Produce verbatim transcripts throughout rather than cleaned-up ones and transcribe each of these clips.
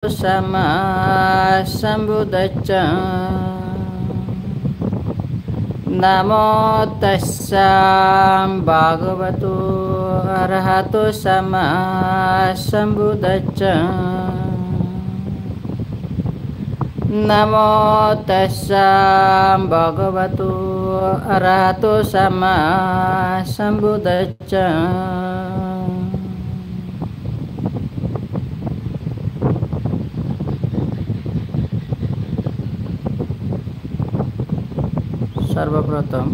Sammasambuddhassa. Namo tassa bhagavato arahato sammasambuddhassa. Namo tassa bhagavato arahato sammasambuddhassa. Sarboprothom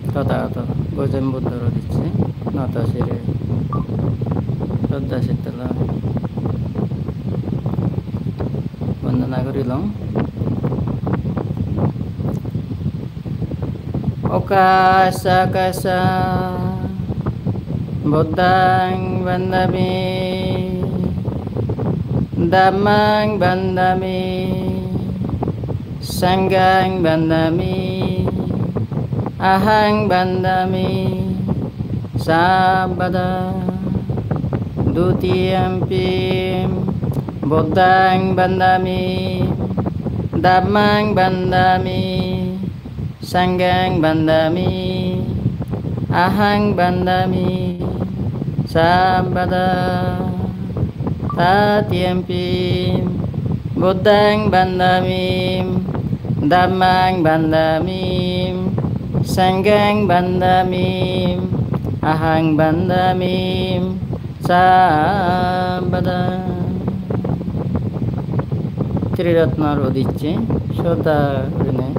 Tothagoto Gozen Buddhor udicche noto sire sroddha sittole bondona gurilong. Okāsa kāsa buddhaṃ vandāmi, dhammaṃ vandāmi, saṅghaṃ vandāmi, ahaṃ vandāmi sabbadā. Dutiyampi buddhaṃ vandāmi, dhammaṃ vandāmi, saṅghaṃ vandāmi, ahaṃ vandāmi sabbadā. Tatiyampi buddhaṃ vandāmi, dhammaṃ vandāmi, saṅghaṃ vandāmi, ahaṃ vandāmi sabbadā. Triratnor udicche sroddha gurinei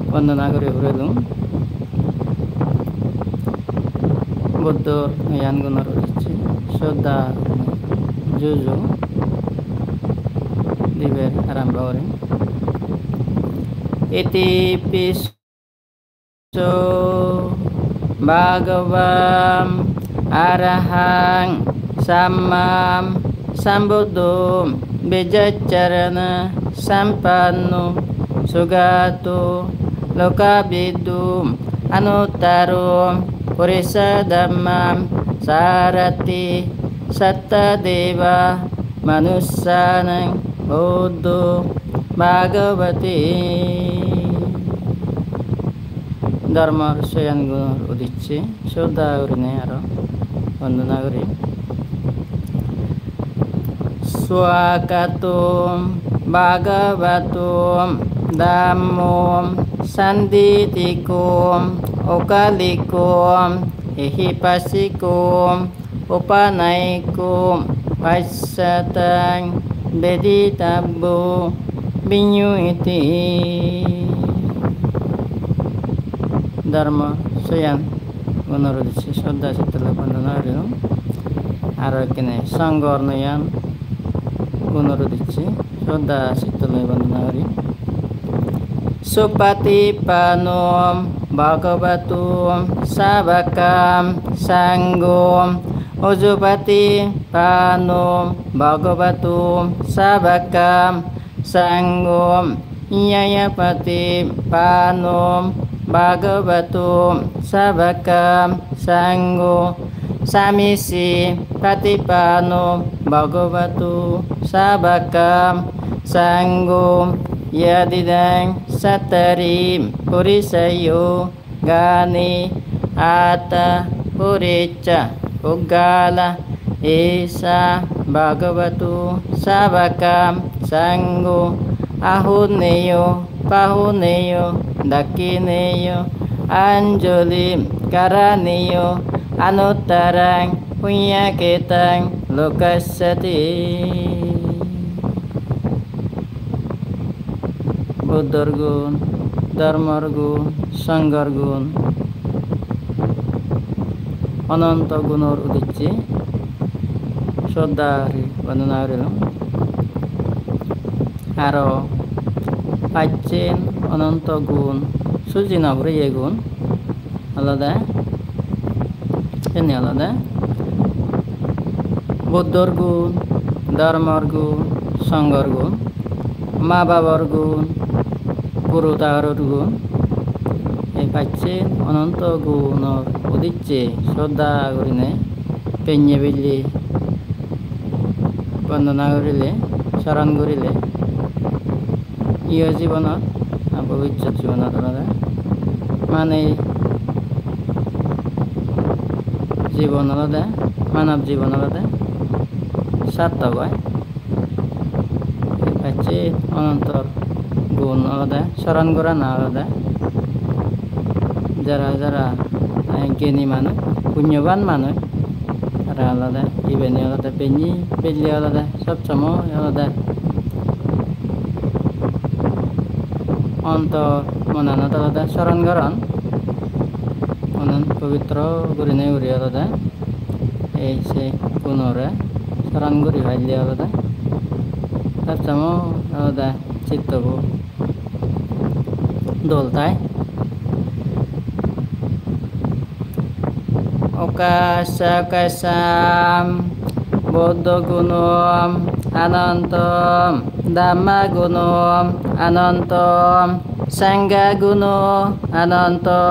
bondona guri hurilung. Buddhor noyan gunor udicche sroddha gurinei juju dibar arambho gurim. Itipi so bhagavā arahaṃ sammāsambuddho vijjācaraṇasampanno sugato lokavidū anuttaro purisadammasārathi satthā devamanussānaṃ buddho bhagavāti. Dhormor soyan gunor udicche sroddha gurinei aro bondona guri. Svākkhāto bhagavato dhammo sandiṭṭhiko akāliko ehipassiko opanayiko paccattaṃ veditabbo viññūhīti. Dhormor soyan gunor udicche sroddha sittole bondona guri. Aro ekkene sanghor noyan gunor udicche sroddha sittole bondona guri. Supaṭipanno bhagavato sāvakasaṅgho, ujupaṭipanno bhagavato sāvakasaṅgho, ñāyapaṭipanno bhagavato sāvakasaṅgho, sāmīcipaṭipanno bhagavato sāvakasaṅgho, yadidaṃ cattāri purisayugāni aṭṭha purisapuggalā, esa bhagavato sāvakasaṅgho, āhuneyyo pāhuneyyo dakkhiṇeyyo añjalikaraṇīyo anuttaraṃ puññakkhettaṃ lokassāti. Buddhor gun, dhormor gun, sanghor gun, ononto gunor udicche sroddha guri bondona gurilung. Aro pacchen ononto gun, suji no puriye gun olode, seni olode Buddhor gun, dhormor gun, sanghor gun, ma babor gun, guru thakuror gun. Ei pacchen ononto gunor udicche sroddha gurinei pennye belle bondona gurile, soron gurile, iyo jibonot, ah, bobissot jibonot olode, mane jibon olode, manob jibon olode sartok oi. Pacche onontor gun olode, soron gorana olode, jara jara, eh, geni manuj, punyoban manuj, tara olode, ibeni olode benne belle olode sob somoi olode ontor monanot olode soron goron, monan pobitro gurinei guri olode ei se gunore soron guri palle olode sob somoi olode chittobo dol thai. Okassa okassa buddho guno ananto, dhamma guno ananto, sangha guno ananto,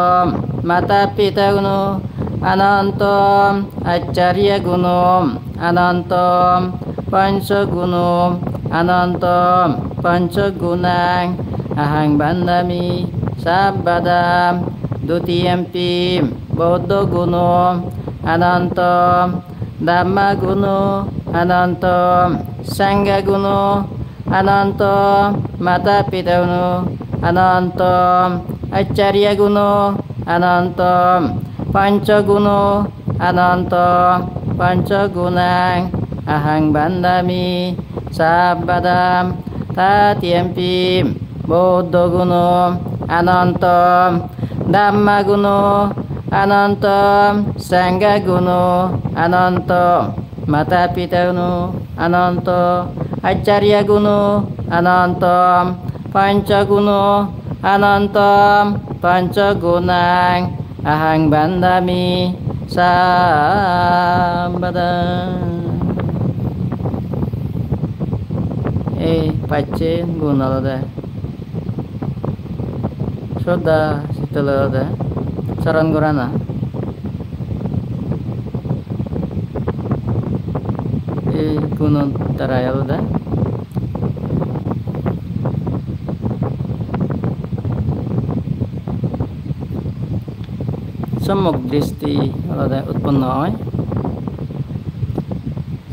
mata pita guno ananto, accarya guno ananto, pancha guno ananto, pancha gunang ahang vandami sabbada. Dutiyampi buddho guno ananto, dhamma guno ananto, sangha guno ananto, mata pita guno ananto, accarya guno ananto, pancha guno ananto, pancha gunang ahang vandami sabbada. Tatiyampi buddho guno ananto, dhamma guno ananto, sangha guno ananto, mata pita guno ananto, accarya guno ananto, pancha guno ananto, pancha gunang ahang vandami sabbada. Ei pacche gun olode sroddha sittole olode soron gorana. Ei guno darai olode sommok dristi olode utponno oi.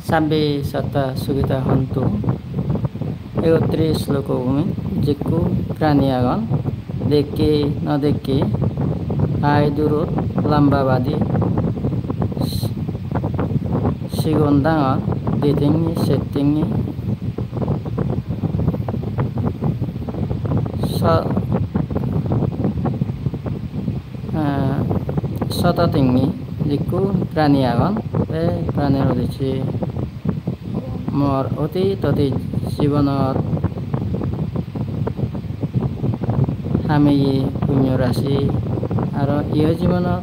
Sabbe satta sukhita hontu. Ekotris lokobhumi, jekku prani agon, dekke no dekke, hai durot, lamba badi, sigon dangor, di tengi, set tengi, so-, eh, soto tengi, jekku prani agon, te pranir udicche mor otit otit jibonor hameye punyo rasi aro iyo jibonor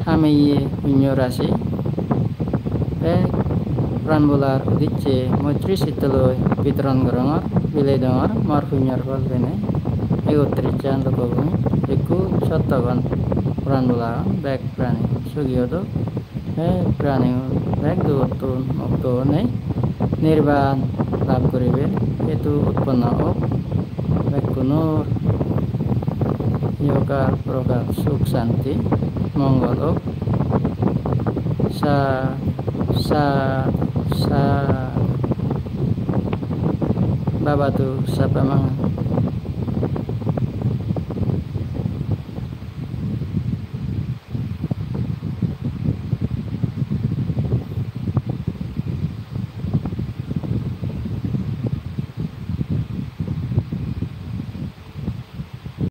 hameye punyo rasi bek pranbolar udicche moitri sittoloi bitoron gorongor, bilei dongor mor punyor phol penei. Ekotrissan lokobhumi, ekku sottogon pranbola bek prani sugi odok. Bek prani bek dugottun mukto onei nirban lab guribar hetu utponno ok. Bekkunor iyogar progar suk santi mongol ok. Sa, sa, sa. Bhavatu sabbamaṅgalaṃ.